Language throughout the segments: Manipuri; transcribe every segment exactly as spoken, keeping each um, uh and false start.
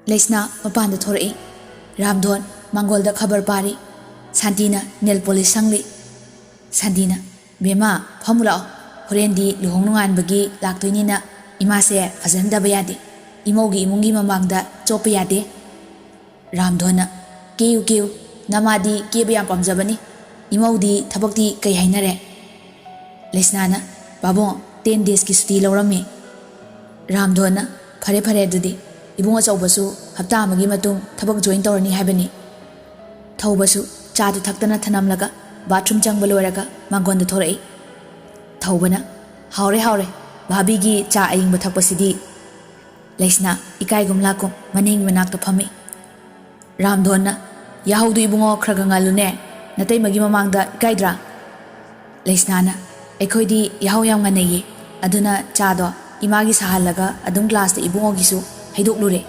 ꯂꯩꯁꯅꯥ ꯃꯄꯥꯟꯗ ꯊꯣꯔꯛꯏ꯫ ꯔꯥꯝꯙꯣꯟ ꯃꯥꯡꯒꯣꯜꯗ ꯈꯕꯔ ꯄꯥꯔꯤ꯫ ꯁꯥꯟꯇꯤꯅ ꯅꯦꯜ ꯄꯣꯂꯤꯁ ꯁꯪꯂꯤ꯫ ꯁꯥꯟꯇꯤꯅ, "ꯕꯦꯝꯃ, ꯐꯝꯃꯨ ꯂꯥꯛꯑꯣ꯫ ꯍꯣꯔꯦꯟꯗꯤ ꯂꯨꯍꯣꯡ ꯅꯣꯡꯉꯥꯟꯕꯒꯤ ꯂꯥꯛꯇꯣꯏꯅꯤꯅ ꯏꯃꯥꯁꯦ ꯐꯖꯍꯟꯗꯕ ꯌꯥꯗꯦ꯫ ꯏꯃꯧꯒꯤ ꯏꯃꯨꯡꯒꯤ ꯃꯃꯥꯡꯗ ꯆꯣꯞꯄ ꯌꯥꯗꯦ꯫" ꯔꯥꯝꯙꯣꯟꯅ, "ꯀꯦꯌꯨ, ꯀꯦꯌꯨ꯫ ꯅꯃꯥꯗꯤ ꯀꯦꯕ ꯌꯥꯝ ꯄꯥꯝꯖꯕꯅꯤ꯫ ꯏꯃꯧꯗꯤ ꯊꯕꯛꯇꯤ ꯀꯩ ꯍꯥꯏꯅꯔꯦ?" ꯂꯩꯁꯅꯥꯅ, "ꯄꯥꯕꯨꯡ, ten daysꯀꯤ ꯁꯨꯇꯤ ꯂꯧꯔꯝꯃꯤ꯫" ꯔꯥꯝꯙꯣꯟꯅ, "ꯐꯔꯦ, ꯐꯔꯦ ꯑꯗꯨꯗꯤ꯫ ꯏꯕꯨꯡ ꯑꯆꯧꯕꯁꯨ ꯍꯞꯇꯥ ꯑꯃꯒꯤ ꯃꯇꯨꯡ ꯊꯕꯛ join ꯇꯧꯔꯅꯤ ꯍꯥꯏꯕꯅꯤ꯫" ꯊꯧꯕꯁꯨ ꯆꯥꯗꯨ ꯊꯛꯇꯅ ꯊꯅꯝꯂꯒ bathroom ꯆꯪꯕ ꯂꯣꯏꯔꯒ ꯃꯥꯡꯒꯣꯟꯗ ꯊꯣꯔꯛꯏ꯫ ꯊꯧꯕꯅ, "ꯍꯥꯎꯔꯦ, ꯍꯥꯎꯔꯦ꯫ ꯚꯥꯕꯤꯒꯤ ꯆꯥ ꯑꯏꯪꯕ ꯊꯛꯄꯁꯤꯗꯤ꯫" ꯂꯩꯁꯅꯥ ꯏꯀꯥꯏꯒꯨꯝ ꯂꯥꯛꯀꯨꯝ ꯃꯅꯤꯡ ꯃꯅꯥꯛꯇ ꯐꯝꯃꯤ꯫ ꯔꯥꯝꯙꯣꯟꯅ, "ꯌꯥꯍꯧꯗꯨ ꯏꯕꯨꯡꯉꯣ ꯈꯔ ꯈꯔ ꯉꯜꯂꯨꯅꯦ, ꯅꯇꯩꯃꯒꯤ ꯃꯃꯥꯡꯗ ꯏꯀꯥꯏꯗ꯭ꯔꯥ?" ꯂꯩꯁꯅꯥꯅ, "ꯑꯩꯈꯣꯏꯗꯤ ꯌꯥꯍꯧ ꯌꯥꯝ ꯉꯟꯅꯩꯌꯦ, ꯑꯗꯨꯅ ꯆꯥꯗꯣ ꯏꯃꯥꯒꯤ ꯁꯥꯍꯜꯂꯒ ꯑꯗꯨꯝ glassꯇ ꯏꯕꯨꯡꯉꯣꯒꯤꯁꯨ ꯍꯩꯗꯣꯛꯂꯨꯔꯦ꯫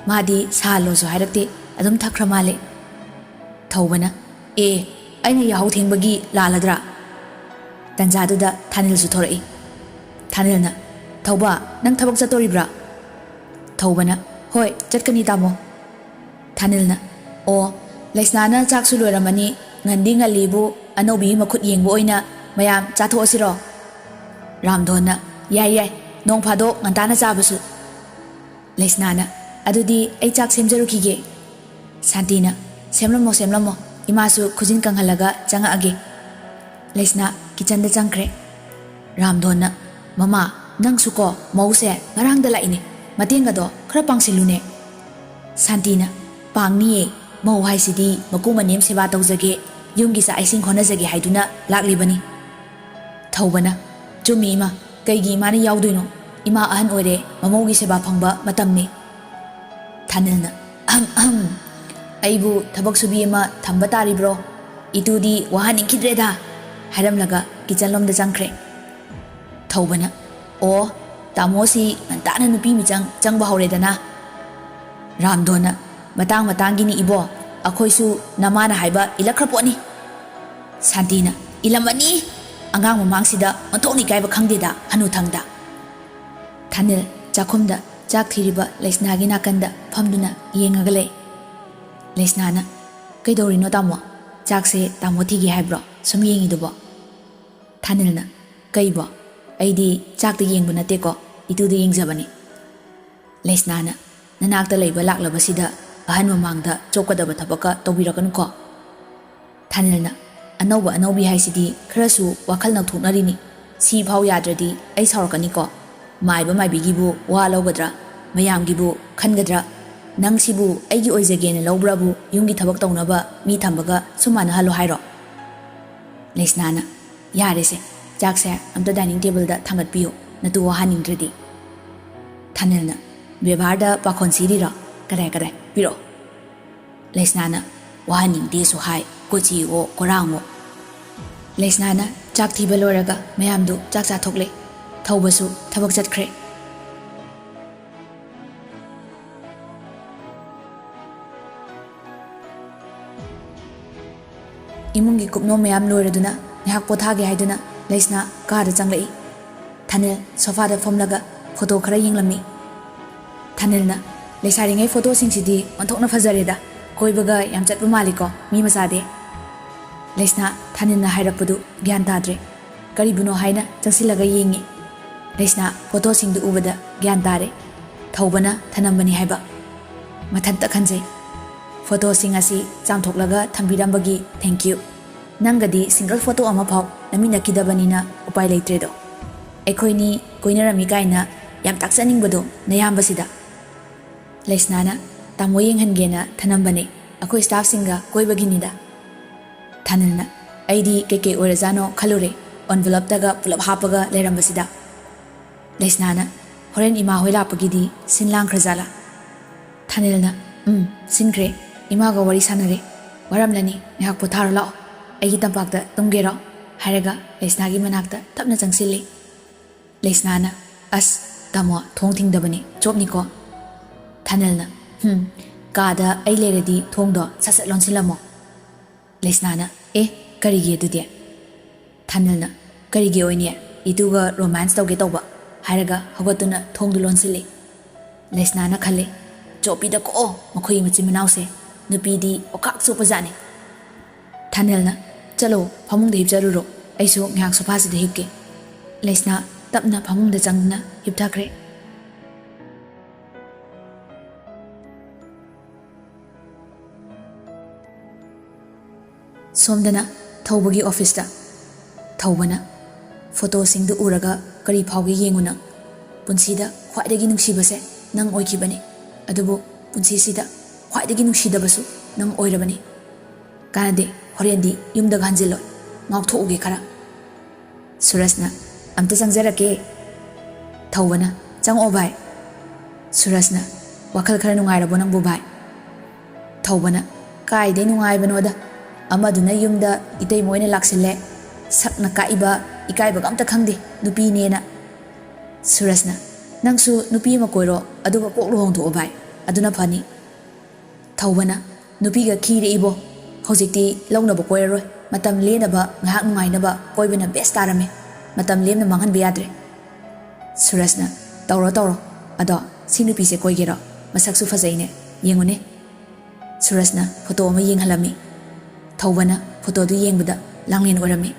ꯃꯥꯗꯤ ꯁꯥꯍꯜꯂꯣꯁꯨ ꯍꯥꯏꯔꯛꯇꯦ, ꯑꯗꯨꯝ ꯊꯛꯈ꯭ꯔ ꯃꯥꯜꯂꯦ꯫" ꯊꯧꯕꯅ, "ꯑꯦ, ꯑꯩꯅ ꯌꯥꯍꯧ ꯊꯦꯡꯕꯒꯤ ꯂꯥꯜꯂꯗ꯭ꯔꯥ?" ꯇꯟꯖꯥꯗꯨꯗ ꯊꯥꯅꯤꯜꯁꯨ ꯊꯣꯔꯛꯏ꯫ ꯊꯥꯅꯤꯜꯅ, "ꯊꯧꯕ, ꯅꯪ ꯊꯕꯛ ꯆꯠꯇꯣꯔꯤꯕ꯭ꯔꯥ?" ꯊꯧꯕꯅ, "ꯍꯣꯏ, ꯆꯠꯀꯅꯤ ꯇꯥꯃꯣ꯫" ꯊꯥꯅꯤꯜꯅ, "ꯑꯣ, ꯂꯩꯁꯅꯥꯅ ꯆꯥꯛꯁꯨ ꯂꯣꯏꯔꯝꯃꯅꯤ, ꯉꯟꯗꯤ ꯉꯜꯂꯤꯕꯨ ꯑꯅꯧꯕꯤꯒꯤ ꯃꯈꯨꯠ ꯌꯦꯡꯕ ꯑꯣꯏꯅ ꯃꯌꯥꯝ ꯆꯥꯊꯣꯛꯑꯁꯤꯔꯣ?" ꯔꯥꯝꯙꯣꯟꯅ, "ꯌꯥꯏ, ꯌꯥꯏ, ꯅꯣꯡ ꯐꯥꯗꯣꯛ ꯉꯟꯇꯥꯅ ꯆꯥꯕꯁꯨ꯫" ꯂꯩꯁꯅꯥꯅ, "ꯑꯗꯨꯗꯤ ꯑꯩ ꯆꯥꯛ ꯁꯦꯝꯖꯔꯨꯈꯤꯒꯦ꯫" ꯁꯥꯟꯇꯤꯅ, "ꯁꯦꯝꯂꯝꯃꯣ, ꯁꯦꯝꯂꯝꯃꯣ, ꯏꯃꯥꯁꯨ ꯈꯨꯖꯤꯟ ꯀꯪꯍꯜꯂꯒ ꯆꯪꯉꯛꯑꯒꯦ꯫" ꯂꯩꯁꯅꯥ kitchenꯗ ꯆꯪꯈ꯭ꯔꯦ꯫ ꯔꯥꯝꯙꯣꯟꯅ, "ꯃꯃꯥ, ꯅꯪꯁꯨꯀꯣ ꯃꯧꯁꯦ ꯉꯔꯥꯡꯗ ꯂꯥꯛꯏꯅꯦ, ꯃꯇꯦꯡꯒꯗꯣ ꯈꯔ ꯄꯥꯡꯁꯤꯜꯂꯨꯅꯦ꯫" ꯁꯥꯟꯇꯤꯅ, "ꯄꯥꯡꯅꯤꯌꯦ, ꯃꯧ ꯍꯥꯏꯁꯤꯗꯤ ꯃꯀꯨ ꯃꯅꯦꯝ ꯁꯦꯕꯥ ꯇꯧꯖꯒꯦ, ꯌꯨꯝꯒꯤ ꯆꯥꯛ ꯏꯁꯤꯡ ꯍꯣꯠꯅꯖꯒꯦ ꯍꯥꯏꯗꯨꯅ ꯂꯥꯛꯂꯤꯕꯅꯤ꯫" ꯊꯧꯕꯅ, "ꯆꯨꯝꯃꯤ ꯏꯃꯥ, ꯀꯩꯒꯤ ꯏꯃꯥꯅ ꯌꯥꯎꯗꯣꯏꯅꯣ? ꯏꯃꯥ ꯑꯍꯟ ꯑꯣꯏꯔꯦ, ꯃꯃꯧꯒꯤ ꯁꯦꯕꯥ ꯐꯪꯕ ꯃꯇꯝꯅꯤ꯫" ꯊꯥꯅꯤꯜꯅ, "ꯑꯍꯝ, ꯑꯍꯝ, ꯑꯩꯕꯨ ꯊꯕꯛ ꯁꯨꯕꯤ ꯑꯃ ꯊꯝꯕ ꯇꯥꯔꯤꯕ꯭ꯔꯣ? ꯏꯇꯨꯗꯤ ꯋꯥꯍꯟꯅꯤꯡꯈꯤꯗ꯭ꯔꯦꯗ," ꯍꯥꯏꯔꯝꯂꯒ kitchenꯂꯣꯝꯗ ꯆꯪꯈ꯭ꯔꯦ꯫ ꯊꯧꯕꯅ, "ꯑꯣ, ꯇꯥꯃꯣꯁꯤ ꯉꯟꯇꯥꯅ ꯅꯨꯄꯤ ꯃꯤꯆꯪ ꯆꯪꯕ ꯍꯧꯔꯦꯗꯅ꯫" ꯔꯥꯝꯙꯣꯟꯅ, "ꯃꯇꯥꯡ ꯃꯇꯥꯡꯒꯤꯅꯤ ꯏꯕꯣ, ꯑꯩꯈꯣꯏꯁꯨ ꯅꯃꯥꯅ ꯍꯥꯏꯕ ꯏꯜꯂꯛꯈ꯭ꯔ ꯄꯣꯠꯅꯤ꯫" ꯁꯥꯟꯇꯤꯅ, "ꯏꯜꯂꯝꯃꯅꯤ, ꯑꯉꯥꯡ ꯃꯃꯥꯡꯁꯤꯗ ꯑꯣꯟꯊꯣꯛꯅ ꯏꯀꯥꯏꯕ ꯈꯪꯗꯦꯗ ꯍꯅꯨꯊꯪꯗ꯫" ꯊꯥꯅꯤꯜ ꯆꯥꯛꯈꯨꯝꯗ ꯆꯥꯛ ꯊꯤꯔꯤꯕ ꯂꯩꯁꯅꯥꯒꯤ ꯅꯥꯀꯟꯗ ꯐꯝꯗꯨꯅ ꯌꯦꯡꯉꯒ ꯂꯩ꯫ ꯂꯩꯁꯅꯥꯅ, "ꯀꯩꯗꯧꯔꯤꯅꯣ ꯇꯥꯃꯣ? ꯆꯥꯛꯁꯦ ꯇꯥꯃꯣ ꯊꯤꯒꯦ ꯍꯥꯏꯕ꯭ꯔꯣ ꯁꯨꯝ ꯌꯦꯡꯉꯤꯗꯨꯕꯣ?" ꯊꯥꯅꯤꯜꯅ, "ꯀꯩꯕꯣ? ꯑꯩꯗꯤ ꯆꯥꯛꯇ ꯌꯦꯡꯕ ꯅꯠꯇꯦꯀꯣ, ꯏꯇꯨꯗ ꯌꯦꯡꯖꯕꯅꯤ꯫" ꯂꯩꯁꯅꯥꯅ, "ꯅꯅꯥꯛꯇ ꯂꯩꯕ ꯂꯥꯛꯂꯕꯁꯤꯗ ꯑꯍꯟ ꯃꯃꯥꯡꯗ ꯆꯣꯞꯀꯗꯕ ꯊꯕꯛꯀ ꯇꯧꯕꯤꯔꯛꯀꯅꯨꯀꯣ꯫" ꯊꯥꯅꯤꯜꯅ, "ꯑꯅꯧꯕ ꯑꯅꯧꯕꯤ ꯍꯥꯏꯁꯤꯗꯤ ꯈꯔꯁꯨ ꯋꯥꯈꯜ ꯅꯧꯊꯣꯛꯅꯔꯤꯅꯤ꯫ ꯁꯤ ꯐꯥꯎ ꯌꯥꯗ꯭ꯔꯗꯤ ꯑꯩ ꯁꯥꯎꯔꯛꯀꯅꯤꯀꯣ꯫ ꯃꯥꯏꯕ ꯃꯥꯏꯕꯤꯒꯤꯕꯨ ꯋꯥ ꯂꯧꯒꯗ꯭ꯔꯥ? ꯃꯌꯥꯝꯒꯤꯕꯨ ꯈꯟꯒꯗ꯭ꯔꯥ? ꯅꯪ ꯁꯤꯕꯨ ꯑꯩꯒꯤ ꯑꯣꯏꯖꯒꯦꯅ ꯂꯧꯕ꯭ꯔꯥꯕꯨ? ꯌꯨꯝꯒꯤ ꯊꯕꯛ ꯇꯧꯅꯕ ꯃꯤ ꯊꯝꯕꯒ ꯁꯨꯝ ꯃꯥꯟꯅꯍꯜꯂꯣ ꯍꯥꯏꯔꯣ?" ꯂꯩꯁꯅꯥꯅ, "ꯌꯥꯔꯦꯁꯦ, ꯆꯥꯛꯁꯦ ꯑꯝꯇ dining tableꯗ ꯊꯥꯡꯒꯠꯄꯤꯌꯨ, ꯅꯇꯨ ꯋꯥꯍꯟꯅꯤꯡꯗ꯭ꯔꯗꯤ꯫" ꯊꯥꯅꯤꯜꯅ, "ꯕꯦꯕꯥꯔꯗ ꯄꯥꯈꯣꯟ ꯁꯤꯔꯤꯔꯣ? ꯀꯗꯥꯏ ꯀꯗꯥꯏ? ꯄꯤꯔꯛꯑꯣ꯫" ꯂꯩꯁꯅꯥꯅ, "ꯋꯥꯍꯟꯅꯤꯡꯗꯦꯁꯨ ꯍꯥꯏ, ꯀꯣꯆꯤꯑꯣ ꯀꯣꯔꯥꯡꯑꯣ꯫" ꯂꯩꯁꯅꯥꯅ ꯆꯥꯛ ꯊꯤꯕ ꯂꯣꯏꯔꯒ ꯃꯌꯥꯝꯗꯨ ꯆꯥꯛ ꯆꯥꯊꯣꯛꯂꯦ꯫ ꯊꯧꯕꯁꯨ ꯊꯕꯛ ꯆꯠꯈ꯭ꯔꯦ꯫ ꯏꯃꯨꯡꯒꯤ ꯀꯨꯞꯅꯣꯝ ꯃꯌꯥꯝ ꯂꯣꯏꯔꯗꯨꯅ ꯉꯥꯏꯍꯥꯛ ꯄꯣꯊꯥꯒꯦ ꯍꯥꯏꯗꯨꯅ ꯂꯩꯁꯅꯥ ꯀꯥꯗ ꯆꯪꯂꯛꯏ꯫ ꯊꯥꯅꯤꯜ ꯁꯣꯐꯥꯗ ꯐꯝꯂꯒ ꯐꯣꯇꯣ ꯈꯔ ꯌꯦꯡꯂꯝꯃꯤ꯫ ꯊꯥꯅꯤꯜꯅ, "ꯂꯩꯁꯥꯔꯤꯉꯩ ꯐꯣꯇꯣꯁꯤꯡꯁꯤꯗꯤ ꯑꯣꯟꯊꯣꯛꯅ ꯐꯖꯔꯦꯗ, ꯀꯣꯏꯕꯒ ꯌꯥꯝ ꯆꯠꯄ ꯃꯥꯜꯂꯤꯀꯣ ꯃꯤ ꯃꯆꯥꯗꯤ꯫" ꯂꯩꯁꯅꯥ ꯊꯥꯅꯤꯜꯅ ꯍꯥꯏꯔꯛꯄꯗꯨ ꯒ꯭ꯌꯥꯟ ꯇꯥꯗ꯭ꯔꯦ꯫ ꯀꯔꯤꯕꯨꯅꯣ ꯍꯥꯏꯅ ꯆꯪꯁꯤꯜꯂꯒ ꯌꯦꯡꯉꯤ꯫ ꯂꯩꯁꯅꯥ ꯐꯣꯇꯣꯁꯤꯡꯗꯨ ꯎꯕꯗ ꯒ꯭ꯌꯥꯟ ꯇꯥꯔꯦ꯫ ꯊꯧꯕꯅ ꯊꯅꯝꯕꯅꯤ ꯍꯥꯏꯕ꯫ ꯃꯊꯟꯇ ꯈꯟꯖꯩ, "ꯐꯣꯇꯣꯁꯤꯡ ꯑꯁꯤ ꯆꯥꯝꯊꯣꯛꯂꯒ ꯊꯝꯕꯤꯔꯝꯕꯒꯤ thank you꯫ ꯅꯪꯒꯗꯤ single photo ꯑꯃꯐꯥꯎ ꯅꯝꯃꯤꯟꯅꯈꯤꯗꯕꯅꯤꯅ ꯎꯄꯥꯏ ꯂꯩꯇ꯭ꯔꯦꯗꯣ꯫ ꯑꯩꯈꯣꯏꯅꯤ ꯀꯣꯏꯅꯔꯝꯃꯤ ꯀꯥꯏꯅ ꯌꯥꯝ ꯇꯥꯛꯆꯅꯤꯡꯕꯗꯣ ꯅꯌꯥꯝꯕꯁꯤꯗ꯫" ꯂꯩꯁꯅꯥꯅ, "ꯇꯥꯃꯣ ꯌꯦꯡꯍꯟꯒꯦꯅ ꯊꯅꯝꯕꯅꯦ, ꯑꯩꯈꯣꯏ staffꯁꯤꯡꯒ ꯀꯣꯏꯕꯒꯤꯅꯤꯗ꯫" ꯊꯥꯅꯤꯜꯅ, "ꯑꯩꯗꯤ ꯀꯩꯀꯩ ꯑꯣꯏꯔꯖꯥꯠꯅꯣ ꯈꯜꯂꯨꯔꯦ, envelopeꯇꯒ ꯄꯨꯂꯞ ꯍꯥꯞꯄꯒ ꯂꯩꯔꯝꯕꯁꯤꯗ꯫" ꯂꯩꯁꯅꯥꯅ, "ꯍꯣꯔꯦꯟ ꯏꯃꯥ ꯍꯣꯏ ꯂꯥꯛꯄꯒꯤꯗꯤ ꯁꯤꯟ ꯂꯥꯡꯈ꯭ꯔꯖꯥꯠꯂꯥ?" ꯊꯥꯅꯤꯜꯅ, "ꯎꯝ, ꯁꯤꯟꯈ꯭ꯔꯦ꯫ ꯏꯃꯥꯒ ꯋꯥꯔꯤ ꯁꯥꯟꯅꯔꯦ꯫ ꯋꯥꯔꯝꯂꯅꯤ, ꯉꯥꯏꯍꯥꯛ ꯄꯣꯊꯥꯔꯣ ꯂꯥꯛꯑꯣ꯫ ꯑꯩꯒꯤ ꯇꯝꯄꯥꯛꯇ ꯇꯨꯝꯒꯦꯔꯣ?" ꯍꯥꯏꯔꯒ ꯂꯩꯁꯅꯥꯒꯤ ꯃꯅꯥꯛꯇ ꯇꯞꯅ ꯆꯪꯁꯤꯜꯂꯤ꯫ ꯂꯩꯁꯅꯥꯅ, "ꯑꯁ, ꯇꯥꯃꯣ, ꯊꯣꯡ ꯊꯤꯡꯗꯕꯅꯤ, ꯆꯣꯞꯅꯤꯀꯣ꯫" ꯊꯥꯅꯤꯜꯅ, "ꯍꯨꯝ, ꯀꯥꯗ ꯑꯩ ꯂꯩꯔꯗꯤ ꯊꯣꯡꯗꯣ ꯁꯠ ꯁꯠ ꯂꯣꯟꯁꯤꯜꯂꯝꯃꯣ꯫" ꯂꯩꯁꯅꯥꯅ, "ꯑꯦ, ꯀꯔꯤꯒꯤ ꯑꯗꯨꯗꯤ?" ꯊꯥꯅꯤꯜꯅ, "ꯀꯔꯤꯒꯤ ꯑꯣꯏꯅꯤ? ꯏꯇꯨꯒ romance ꯇꯧꯒꯦ ꯇꯧꯕ꯫" ꯍꯥꯏꯔꯒ ꯍꯧꯒꯠꯇꯨꯅ ꯊꯣꯡꯗꯨ ꯂꯣꯟꯁꯤꯜꯂꯤ꯫ ꯂꯩꯁꯅꯥꯅ ꯈꯜꯂꯦ, "ꯆꯣꯞꯄꯤꯗꯀꯣ ꯃꯈꯣꯏꯒꯤ ꯃꯆꯤꯟ ꯃꯅꯥꯎꯁꯦ, ꯅꯨꯄꯤꯗꯤ ꯑꯣꯈꯥꯛ ꯆꯣꯞꯄꯖꯥꯠꯅꯤ"꯫ ꯊꯥꯅꯦꯜꯅ, "ꯆꯠꯂꯣ, ꯐꯃꯨꯡꯗ ꯍꯤꯞꯆꯔꯨꯔꯣ, ꯑꯩꯁꯨ ꯉꯥꯏꯍꯥꯛ ꯁꯣꯐꯥꯁꯤꯗ ꯍꯤꯞꯀꯦ"꯫ ꯂꯩꯁꯅꯥ ꯇꯞꯅ ꯐꯃꯨꯡꯗ ꯆꯪꯗꯨꯅ ꯍꯤꯞꯊꯈ꯭ꯔꯦ꯫ ꯁꯣꯝꯗꯅ ꯊꯧꯕꯒꯤ ꯑꯣꯐꯤꯁꯇ꯫ ꯊꯧꯕꯅ, "ꯐꯣꯇꯣꯁꯤꯡꯗꯨ ꯎꯔꯒ ꯀꯔꯤ ꯐꯥꯎꯒꯦ ꯌꯦꯡꯉꯨ ꯅꯪ꯫ ꯄꯨꯟꯁꯤꯗ ꯈ꯭ꯋꯥꯏꯗꯒꯤ ꯅꯨꯡꯁꯤꯕꯁꯦ ꯅꯪ ꯑꯣꯏꯈꯤꯕꯅꯤ, ꯑꯗꯨꯕꯨ ꯄꯨꯟꯁꯤꯁꯤꯗ ꯈ꯭ꯋꯥꯏꯗꯒꯤ ꯅꯨꯡꯁꯤꯗꯕꯁꯨ ꯅꯪ ꯑꯣꯏꯔꯕꯅꯤ꯫ ꯀꯥꯟꯅꯗꯦ, ꯍꯣꯔꯦꯟꯗꯤ ꯌꯨꯝꯗꯒ ꯍꯟꯖꯤꯜꯂꯣꯏ, ꯉꯥꯎꯊꯣꯛꯎꯒꯦ ꯈꯔ"꯫ ꯁꯨꯔꯖꯅ, "ꯑꯝꯇ ꯆꯪꯖꯔꯛꯀꯦ"꯫ ꯊꯧꯕꯅ, "ꯆꯪꯉꯛꯑꯣ ꯚꯥꯏ"꯫ ꯁꯨꯔꯖꯅ, "ꯋꯥꯈꯜ ꯈꯔ ꯅꯨꯡꯉꯥꯏꯔꯕꯣ ꯅꯪꯕꯨ ꯚꯥꯏ?" ꯊꯧꯕꯅ, "ꯀꯥꯏꯗꯩ ꯅꯨꯡꯉꯥꯏꯕꯅꯣꯗ, ꯑꯃꯗꯨꯅ ꯌꯨꯝꯗ ꯏꯇꯩꯃ ꯑꯣꯏꯅ ꯂꯥꯛꯁꯤꯜꯂꯦ, ꯁꯛꯅ ꯀꯥꯛꯏꯕ, ꯏꯀꯥꯏꯕꯒ ꯑꯝꯇ ꯈꯪꯗꯦ, ꯅꯨꯄꯤꯅꯦꯅ"꯫ ꯁꯨꯔꯖꯅ, "ꯅꯪꯁꯨ ꯅꯨꯄꯤ ꯑꯃ ꯀꯣꯏꯔꯣ, ꯑꯗꯨꯒ ꯀꯣꯛ ꯂꯨꯍꯣꯡꯊꯣꯛꯑꯣ ꯚꯥꯏ, ꯑꯗꯨꯅ ꯐꯅꯤ"꯫ ꯊꯧꯕꯅ, "ꯅꯨꯄꯤꯒ ꯈꯤꯔꯦ ꯏꯕꯣ, ꯍꯧꯖꯤꯛꯇꯤ ꯂꯧꯅꯕ ꯀꯣꯏꯔꯔꯣꯏ, ꯃꯇꯝ ꯂꯦꯟꯅꯕ ꯉꯥꯏꯍꯥꯛ ꯅꯨꯡꯉꯥꯏꯅꯕ ꯀꯣꯏꯕꯅ ꯕꯦꯁ ꯇꯥꯔꯝꯃꯦ, ꯃꯇꯝ ꯂꯦꯝꯅ ꯃꯥꯡꯍꯟꯕ ꯌꯥꯗ꯭ꯔꯦ"꯫ ꯁꯨꯔꯖꯅ, "ꯇꯧꯔꯣ ꯇꯧꯔꯣ, ꯑꯗꯣ ꯁꯤ ꯅꯨꯄꯤꯁꯦ ꯀꯣꯏꯒꯦꯔꯣ? ꯃꯁꯛꯁꯨ ꯐꯖꯩꯅꯦ, ꯌꯦꯡꯉꯨꯅꯦ"꯫ ꯁꯨꯔꯖꯅ ꯐꯣꯇꯣ ꯑꯃ ꯌꯦꯡꯍꯜꯂꯝꯃꯤ꯫ ꯊꯧꯕꯅ ꯐꯣꯇꯣꯗꯨ ꯌꯦꯡꯕꯗ ꯂꯥꯡꯂꯦꯟ ꯑꯣꯏꯔꯝꯃꯤ꯫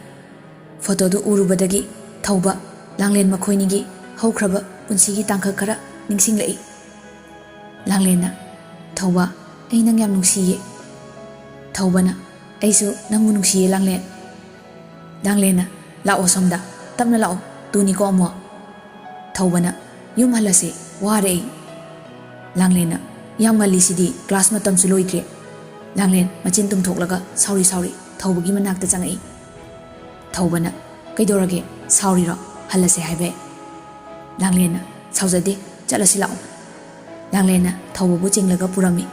ꯐꯣꯇꯣꯗꯨ ꯎꯔꯨꯕꯗꯒꯤ ꯊꯧꯕ, ꯂꯥꯡꯂꯦꯟ ꯃꯈꯣꯏꯅꯤꯒꯤ ꯍꯧꯈ꯭ꯔꯕ ꯄꯨꯟꯁꯤꯒꯤ ꯇꯥꯡꯀꯛ ꯈꯔ ꯅꯤꯡꯁꯤꯡꯂꯛꯏ꯫ ꯂꯥꯡꯂꯦꯟꯅ, "ꯊꯧꯕ, ꯑꯩ ꯅꯪ ꯌꯥꯝ ꯅꯨꯡꯁꯤꯌꯦ"꯫ ꯊꯧꯕꯅ, "ꯑꯩꯁꯨ ꯅꯪꯕꯨ ꯅꯨꯡꯁꯤꯌꯦ ꯂꯥꯡꯂꯦꯟ"꯫ ꯂꯥꯡꯂꯦꯟꯅ, "ꯂꯥꯛꯑꯣ ꯁꯣꯝꯗ, ꯇꯞꯅ ꯂꯥꯛꯑꯣ, ꯇꯨꯅꯤꯀꯣ ꯑꯃꯨꯛ"꯫ ꯊꯧꯕꯅ, "ꯌꯨꯝ ꯍꯜꯂꯁꯦ, ꯋꯥꯔꯦ ꯑꯩ"꯫ ꯂꯥꯡꯂꯦꯟꯅ, "ꯌꯥꯝ ꯉꯜꯂꯤꯁꯤꯗꯤ, ꯀ꯭ꯂꯥꯁ ꯃꯇꯝꯁꯨ ꯂꯣꯏꯗ꯭ꯔꯤ"꯫ ꯂꯥꯡꯂꯦꯟ ꯃꯆꯤꯟ ꯇꯨꯝꯊꯣꯛꯂꯒ ꯁꯥꯎꯔꯤ ꯁꯥꯎꯔꯤ ꯊꯧꯕꯒꯤ ꯃꯅꯥꯛꯇ ꯆꯪꯉꯛꯏ꯫ ꯊꯧꯕꯅ, "ꯀꯩꯗꯧꯔꯒꯦ? ꯁꯥꯎꯔꯤꯔꯣ? ꯍꯜꯂꯁꯦ ꯍꯥꯏꯕ"꯫ ꯂꯥꯡꯂꯦꯟꯅ, "ꯁꯥꯎꯖꯗꯦ, ꯆꯠꯂꯁꯤ ꯂꯥꯛꯑꯣ"꯫ ꯂꯥꯡꯂꯦꯟꯅ ꯊꯧꯕꯕꯨ ꯆꯤꯡꯂꯒ ꯄꯨꯔꯝꯃꯤ꯫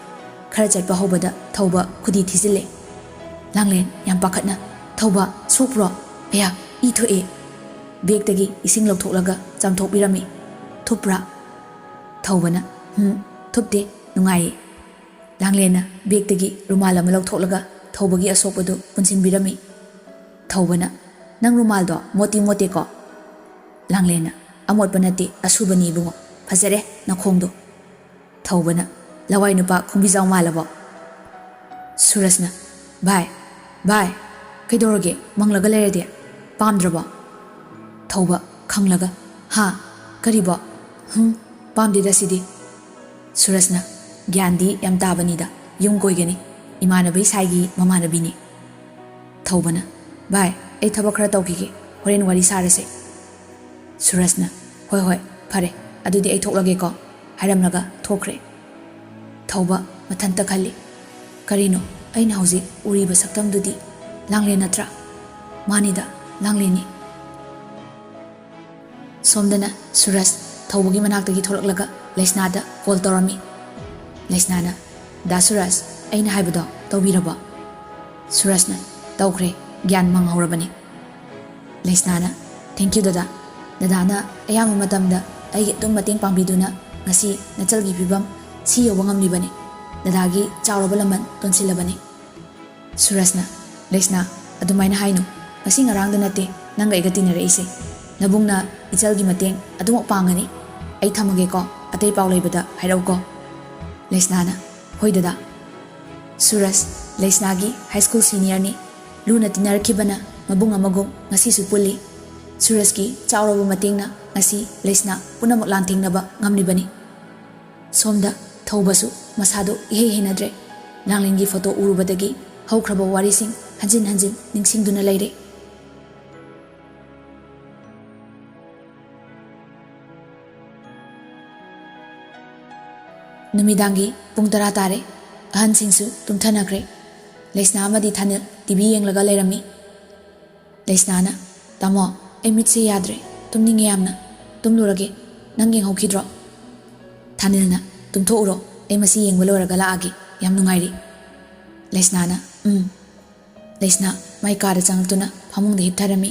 ꯈꯔ ꯆꯠꯄ ꯍꯧꯕꯗ ꯊꯧꯕ ꯈꯨꯗꯤ ꯊꯤꯖꯤꯜꯂꯦ꯫ ꯂꯥꯡꯂꯦꯟ ꯌꯥꯝ ꯄꯥꯈꯠꯅ, "ꯊꯧꯕ, ꯁꯣꯛꯄ꯭ꯔꯣ? ꯑꯌꯥ, ꯏ ꯊꯣꯛꯑꯦ"꯫ ꯕꯦꯒꯇꯒꯤ ꯏꯁꯤꯡ ꯂꯧꯊꯣꯛꯂꯒ ꯆꯥꯝꯊꯣꯛꯄꯤꯔꯝꯃꯤ꯫ "ꯊꯨꯞꯄ꯭ꯔꯥ?" ꯊꯧꯕꯅ, "ꯍꯨꯝ, ꯊꯨꯞꯇꯦ, ꯅꯨꯡꯉꯥꯏꯌꯦ"꯫ ꯂꯥꯡꯂꯦꯟꯅ ꯕꯦꯒꯇꯒꯤ ꯔꯨꯃꯥꯜ ꯑꯃ ꯂꯧꯊꯣꯛꯂꯒ ꯊꯧꯕꯒꯤ ꯑꯁꯣꯛꯄꯗꯨ ꯄꯨꯟꯁꯤꯟꯕꯤꯔꯝꯃꯤ꯫ ꯊꯧꯕꯅ, "ꯅꯪ ꯔꯨꯃꯥꯜꯗꯣ ꯃꯣꯠꯇꯤ ꯃꯣꯠꯇꯦꯀꯣ?" ꯂꯥꯡꯂꯦꯟꯅ, "ꯑꯃꯣꯠꯄ ꯅꯠꯇꯦ, ꯑꯁꯨꯕꯅꯤ ꯏꯕꯨꯡꯉꯣ꯫ ꯐꯖꯔꯦ ꯅꯈꯣꯡꯗꯣ"꯫ ꯊꯧꯕꯅ, "ꯂꯋꯥꯏ ꯅꯨꯄꯥ ꯈꯣꯡꯕꯤꯖꯥꯎ ꯃꯥꯜꯂꯕꯣ?" ꯁꯨꯔꯖꯅ, "ꯚꯥꯏ, ꯚꯥꯏ, ꯀꯩꯗꯧꯔꯒꯦ? ꯃꯪꯂꯒ ꯂꯩꯔꯗꯤ? ꯄꯥꯝꯗ꯭ꯔꯕꯣ?" ꯊꯧꯕ, ꯈꯪꯂꯒ, "ꯍꯥ? ꯀꯔꯤꯕꯣ? ꯍꯨꯝ, ꯄꯥꯝꯗꯦꯗ ꯁꯤꯗꯤ꯫" ꯁꯨꯔꯖꯅ, "ꯒ꯭ꯌꯥꯟꯗꯤ ꯌꯥꯝ ꯇꯥꯕꯅꯤꯗ, ꯌꯨꯝ ꯀꯣꯏꯒꯅꯤ, ꯏꯃꯥꯟꯅꯕꯩ ꯁꯥꯏꯒꯤ ꯃꯃꯥꯟꯅꯕꯤꯅꯤ꯫" ꯊꯧꯕꯅ, "ꯚꯥꯏ, ꯑꯩ ꯊꯕꯛ ꯈꯔ ꯇꯧꯈꯤꯒꯦ, ꯍꯣꯔꯦꯟ ꯋꯥꯔꯤ ꯁꯥꯔꯁꯦ꯫" ꯁꯨꯔꯖꯅ, "ꯍꯣꯏ ꯍꯣꯏ, ꯐꯔꯦ, ꯑꯗꯨꯗꯤ ꯑꯩ ꯊꯣꯛꯂꯒꯦꯀꯣ," ꯍꯥꯏꯔꯝꯂꯒ ꯊꯣꯛꯈ꯭ꯔꯦ꯫ ꯊꯧꯕ ꯃꯊꯟꯇ ꯈꯜꯂꯤ, "ꯀꯔꯤꯅꯣ ꯑꯩꯅ ꯍꯧꯖꯤꯛ ꯎꯔꯤꯕ ꯁꯛꯇꯝꯗꯨꯗꯤ? ꯂꯥꯡꯂꯦꯟ ꯅꯠꯇ꯭ꯔꯥ? ꯃꯥꯅꯤꯗ, ꯂꯥꯡꯂꯦꯟꯅꯤ꯫" ꯁꯣꯝꯗꯅ ꯁꯨꯔꯖ ꯊꯧꯕꯒꯤ ꯃꯅꯥꯛꯇꯒꯤ ꯊꯣꯛꯂꯛꯂꯒ ꯂꯩꯁꯅꯥꯗ ꯀꯣꯜ ꯇꯧꯔꯝꯃꯤ꯫ ꯂꯩꯁꯅꯥꯅ, "ꯗꯥ ꯁꯨꯔꯖ, ꯑꯩꯅ ꯍꯥꯏꯕꯗꯣ ꯇꯧꯕꯤꯔꯕꯣ?" ꯁꯨꯔꯖꯅ, "ꯇꯧꯈ꯭ꯔꯦ, ꯒ꯭ꯌꯥꯟ ꯃꯥꯡꯍꯧꯔꯕꯅꯤ꯫" ꯂꯩꯁꯅꯥꯅ, "ꯊꯦꯡꯀ꯭ꯌꯨ ꯗꯗꯥ꯫ ꯗꯗꯥꯅ ꯑꯌꯥꯝꯕ ꯃꯇꯝꯗ ꯑꯩꯒꯤ ꯑꯗꯨꯝ ꯃꯇꯦꯡ ꯄꯥꯡꯕꯤꯗꯨꯅ ꯉꯁꯤ ꯅꯆꯜꯒꯤ ꯐꯤꯕꯝ ꯁꯤ ꯌꯧꯕ ꯉꯝꯂꯤꯕꯅꯤ꯫ ꯗꯗꯥꯒꯤ ꯆꯥꯎꯔꯕ ꯂꯃꯟ ꯇꯣꯟꯁꯤꯜꯂꯕꯅꯤ꯫" ꯁꯨꯔꯖꯅ, "ꯂꯩꯁꯅꯥ, ꯑꯗꯨꯃꯥꯏꯅ ꯍꯥꯏꯅꯨ꯫ ꯉꯁꯤ ꯉꯔꯥꯡꯗ ꯅꯠꯇꯦ ꯅꯪꯒ ꯑꯩꯒ ꯇꯤꯟꯅꯔꯛꯏꯁꯦ꯫ ꯅꯕꯨꯡꯅ ꯏꯆꯜꯒꯤ ꯃꯇꯦꯡ ꯑꯗꯨꯃꯛ ꯄꯥꯡꯒꯅꯤ꯫ ꯑꯩ ꯊꯝꯃꯒꯦꯀꯣ, ꯑꯇꯩ ꯄꯥꯎ ꯂꯩꯕꯗ ꯍꯥꯏꯔꯛꯎꯀꯣ꯫" ꯂꯩꯁꯅꯥꯅ, "ꯍꯣꯏ ꯗꯗꯥ꯫" ꯁꯨꯔꯖ, ꯂꯩꯁꯅꯥꯒꯤ ꯍꯥꯏ ꯁ꯭ꯀꯨꯜ ꯁꯤꯅꯤꯌꯔꯅꯤ꯫ ꯂꯨꯅ ꯇꯤꯟꯅꯔꯛꯈꯤꯕꯅ ꯃꯕꯨꯡ ꯑꯃꯒꯨꯝ ꯉꯁꯤꯁꯨ ꯄꯨꯜꯂꯤ꯫ ꯁꯨꯔꯖꯀꯤ ꯆꯥꯎꯔꯕ ꯃꯇꯦꯡꯅ ꯉꯁꯤ ꯂꯩꯁꯅꯥ ꯄꯨꯝꯅꯃꯛ ꯂꯥꯟꯊꯦꯡꯅꯕ ꯉꯝꯂꯤꯕꯅꯤ꯫ ꯁꯣꯝꯗ ꯊꯧꯕꯁꯨ ꯃꯁꯥꯗꯨ ꯏꯍꯩ ꯍꯩꯅꯗ꯭ꯔꯦ꯫ ꯂꯥꯡꯂꯦꯟꯒꯤ ꯐꯣꯇꯣ ꯎꯔꯨꯕꯗꯒꯤ ꯍꯧꯈ꯭ꯔꯕ ꯋꯥꯔꯤꯁꯤꯡ ꯍꯟꯖꯤꯟ ꯍꯟꯖꯤꯟ ꯅꯤꯡꯁꯤꯡꯗꯨꯅ ꯂꯩꯔꯦ꯫ ꯅꯨꯃꯤꯗꯥꯡꯒꯤ ꯄꯨꯡ ꯇꯔꯥ ꯇꯥꯔꯦ꯫ ꯑꯍꯟꯁꯤꯡꯁꯨ ꯇꯨꯝꯊꯅꯈ꯭ꯔꯦ꯫ ꯂꯩꯁꯅꯥ ꯑꯃꯗꯤ ꯊꯥꯅꯤꯜ ꯇꯤ ꯚꯤ ꯌꯦꯡꯂꯒ ꯂꯩꯔꯝꯃꯤ꯫ ꯂꯩꯁꯅꯥꯅ, "ꯇꯥꯃꯣ, ꯑꯩ ꯃꯤꯠꯁꯦ ꯌꯥꯗ꯭ꯔꯦ, ꯇꯨꯝꯅꯤꯡꯉꯦ ꯌꯥꯝꯅ, ꯇꯨꯝꯂꯨꯔꯒꯦ, ꯅꯪ ꯌꯦꯡꯍꯧꯈꯤꯗ꯭ꯔꯣ?" ꯊꯥꯅꯤꯜꯅ, "ꯇꯨꯝꯊꯣꯛꯎꯔꯣ, ꯑꯩ ꯃꯁꯤ ꯌꯦꯡꯕ ꯂꯣꯏꯔꯒ ꯂꯥꯛꯑꯒꯦ, ꯌꯥꯝ ꯅꯨꯡꯉꯥꯏꯔꯤ꯫" ꯂꯩꯁꯅꯥꯅ, "ꯎꯝ꯫" ꯂꯩꯁꯅꯥ ꯃꯥꯏ ꯀꯥꯗ ꯆꯪꯂꯛꯇꯨꯅ ꯐꯃꯨꯡꯗ ꯍꯤꯞꯊꯔꯝꯃꯤ꯫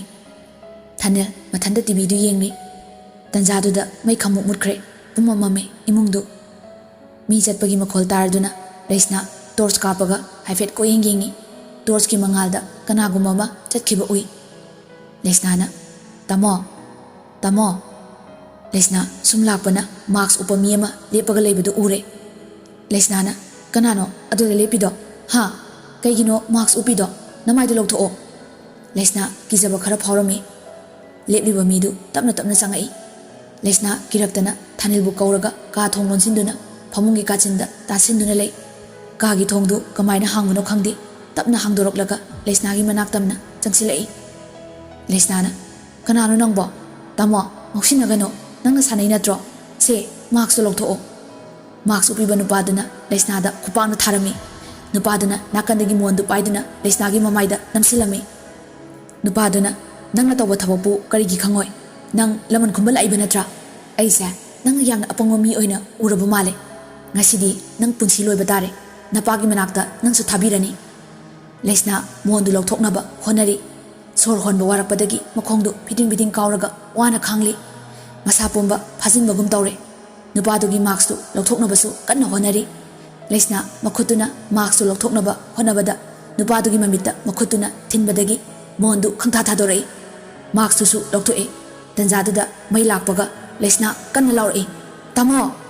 ꯊꯥꯅꯤꯜ ꯃꯊꯟꯇ ꯇꯤ ꯚꯤꯗꯨ ꯌꯦꯡꯂꯤ꯫ ꯇꯟꯖꯥꯗꯨꯗ ꯃꯩ ꯈꯪꯃꯨꯠ ꯃꯨꯠꯈ꯭ꯔꯦ꯫ ꯄꯨꯝꯃꯝ ꯃꯝꯃꯦ ꯏꯃꯨꯡꯗꯨ꯫ ꯃꯤ ꯆꯠꯄꯒꯤ ꯃꯈꯣꯜ ꯇꯥꯔꯗꯨꯅ ꯂꯩꯁꯅꯥ ꯇꯣꯔꯆ ꯀꯥꯞꯄꯒ ꯍꯥꯏꯐꯦꯠ ꯀꯣꯏꯌꯦꯡ ꯌꯦꯡꯉꯤ꯫ ꯇꯣꯔꯆꯀꯤ ꯃꯉꯥꯜꯗ ꯀꯅꯥꯒꯨꯝꯕ ꯑꯃ ꯆꯠꯈꯤꯕ ꯎꯏ꯫ ꯂꯩꯁꯅꯥꯅ, "ꯇꯥꯃꯣ, ꯇꯥꯃꯣ!" ꯂꯩꯁꯅꯥ ꯁꯨꯝ ꯂꯥꯛꯄꯅ ꯃꯥꯛꯁ ꯎꯞꯄ ꯃꯤ ꯑꯃ ꯂꯦꯞꯄꯒ ꯂꯩꯕꯗꯨ ꯎꯔꯦ꯫ ꯂꯩꯁꯅꯥꯅ, "ꯀꯅꯥꯅꯣ ꯑꯗꯨꯗ ꯂꯦꯞꯄꯤꯗꯣ? ꯍꯥ? ꯀꯩꯒꯤꯅꯣ ꯃꯥꯛꯁ ꯎꯞꯄꯤꯗꯣ? ꯅꯃꯥꯏꯗꯣ ꯂꯧꯊꯣꯛꯑꯣ꯫" ꯂꯩꯁꯅꯥ ꯀꯤꯖꯕ ꯈꯔ ꯐꯥꯎꯔꯝꯃꯤ꯫ ꯂꯦꯞꯂꯤꯕ ꯃꯤꯗꯨ ꯇꯞꯅ ꯇꯞꯅ ꯆꯪꯉꯛꯏ꯫ ꯂꯩꯁꯅꯥ ꯀꯤꯔꯛꯇꯅ ꯊꯥꯅꯤꯜꯕꯨ ꯀꯧꯔꯒ ꯀꯥ ꯊꯣꯡ ꯂꯣꯟꯁꯤꯟꯗꯨꯅ ꯐꯃꯨꯡꯒꯤ ꯀꯥꯆꯤꯟꯗ ꯇꯥꯁꯤꯟꯗꯨꯅ ꯂꯩ꯫ ꯀꯥꯒꯤ ꯊꯣꯡꯗꯨ ꯀꯃꯥꯏꯅ ꯍꯥꯡꯕꯅꯣ ꯈꯪꯗꯦ, ꯇꯞꯅ ꯍꯥꯡꯗꯣꯔꯛꯂꯒ ꯂꯩꯁꯅꯥꯒꯤ ꯃꯅꯥꯛ ꯇꯝꯅ ꯆꯪꯁꯤꯜꯂꯛꯏ꯫ ꯂꯩꯁꯅꯥꯅ, "ꯀꯅꯥꯅꯣ ꯅꯪꯕꯣ? ꯇꯥꯃꯣ, ꯉꯥꯎꯁꯤꯟꯅꯒꯅꯨ꯫ ꯅꯪꯅ ꯁꯥꯟꯅꯩ ꯅꯠꯇ꯭ꯔꯣ? ꯁꯦ, ꯃꯥꯛꯁꯇꯨ ꯂꯧꯊꯣꯛꯑꯣ꯫" ꯃꯥꯛꯁ ꯎꯞꯄꯤꯕ ꯅꯨꯄꯥꯗꯨꯅ ꯂꯩꯁꯅꯥꯗ ꯈꯨꯄꯥꯛꯅ ꯊꯥꯔꯝꯃꯤ꯫ ꯅꯨꯄꯥꯗꯨꯅ ꯅꯥꯀꯟꯗꯒꯤ ꯃꯣꯟꯗꯨ ꯄꯥꯏꯗꯨꯅ ꯂꯩꯁꯅꯥꯒꯤ ꯃꯃꯥꯏꯗ ꯅꯝꯁꯤꯜꯂꯝꯃꯤ꯫ ꯅꯨꯄꯥꯗꯨꯅ, "ꯅꯪꯅ ꯇꯧꯕ ꯊꯕꯛꯄꯨ ꯀꯔꯤꯒꯤ ꯈꯪꯉꯣꯏ? ꯅꯪ ꯂꯃꯟ ꯈꯨꯝꯕ ꯂꯥꯛꯏꯕ ꯅꯠꯇ꯭ꯔꯥ? ꯑꯩꯁꯦ ꯅꯪꯅ ꯌꯥꯝꯅ ꯑꯄꯪꯕ ꯃꯤ ꯑꯣꯏꯅ ꯎꯔꯕ ꯃꯥꯜꯂꯦ꯫ ꯉꯁꯤꯗꯤ ꯅꯪ ꯄꯨꯟꯁꯤ ꯂꯣꯏꯕ ꯇꯥꯔꯦ꯫ ꯅꯄꯥꯒꯤ ꯃꯅꯥꯛꯇ ꯅꯪꯁꯨ ꯊꯥꯕꯤꯔꯅꯤ꯫" ꯂꯩꯁꯅꯥ ꯃꯣꯟꯗꯨ ꯂꯧꯊꯣꯛꯅꯕ ꯍꯣꯠꯅꯔꯤ꯫ ꯁꯣꯔ ꯍꯣꯟꯕ ꯋꯥꯔꯛꯄꯗꯒꯤ ꯃꯈꯣꯡꯗꯨ ꯐꯤꯗꯤꯡ ꯐꯤꯗꯤꯡ ꯀꯥꯎꯔꯒ ꯋꯥꯅ ꯈꯥꯡꯂꯤ꯫ ꯃꯁꯥ ꯄꯨꯝꯕ ꯐꯥꯖꯤꯟꯕꯒꯨꯝ ꯇꯧꯔꯦ꯫ ꯅꯨꯄꯥꯗꯨꯒꯤ ꯃꯥꯛꯁꯇꯨ ꯂꯧꯊꯣꯛꯅꯕꯁꯨ ꯀꯟꯅ ꯍꯣꯠꯅꯔꯤ꯫ ꯂꯩꯁꯅꯥ ꯃꯈꯨꯠꯇꯨꯅ ꯃꯥꯛꯁꯇꯨ ꯂꯧꯊꯣꯛꯅꯕ ꯍꯣꯠꯅꯕꯗ ꯅꯨꯄꯥꯗꯨꯒꯤ ꯃꯃꯤꯠꯇ ꯃꯈꯨꯠꯇꯨꯅ ꯊꯤꯟꯕꯗꯒꯤ ꯃꯣꯟꯗꯨ ꯈꯪꯊꯥ ꯊꯥꯗꯣꯔꯛꯏ꯫ ꯃꯥꯛꯁꯇꯨꯁꯨ ꯂꯧꯊꯣꯛꯑꯦ꯫ ꯇꯟꯖꯥꯗꯨꯗ ꯃꯩ ꯂꯥꯛꯄꯒ ꯂꯩꯁꯅꯥ ꯀꯟꯅ ꯂꯥꯎꯔꯛꯏ, "ꯇꯥꯃꯣ!"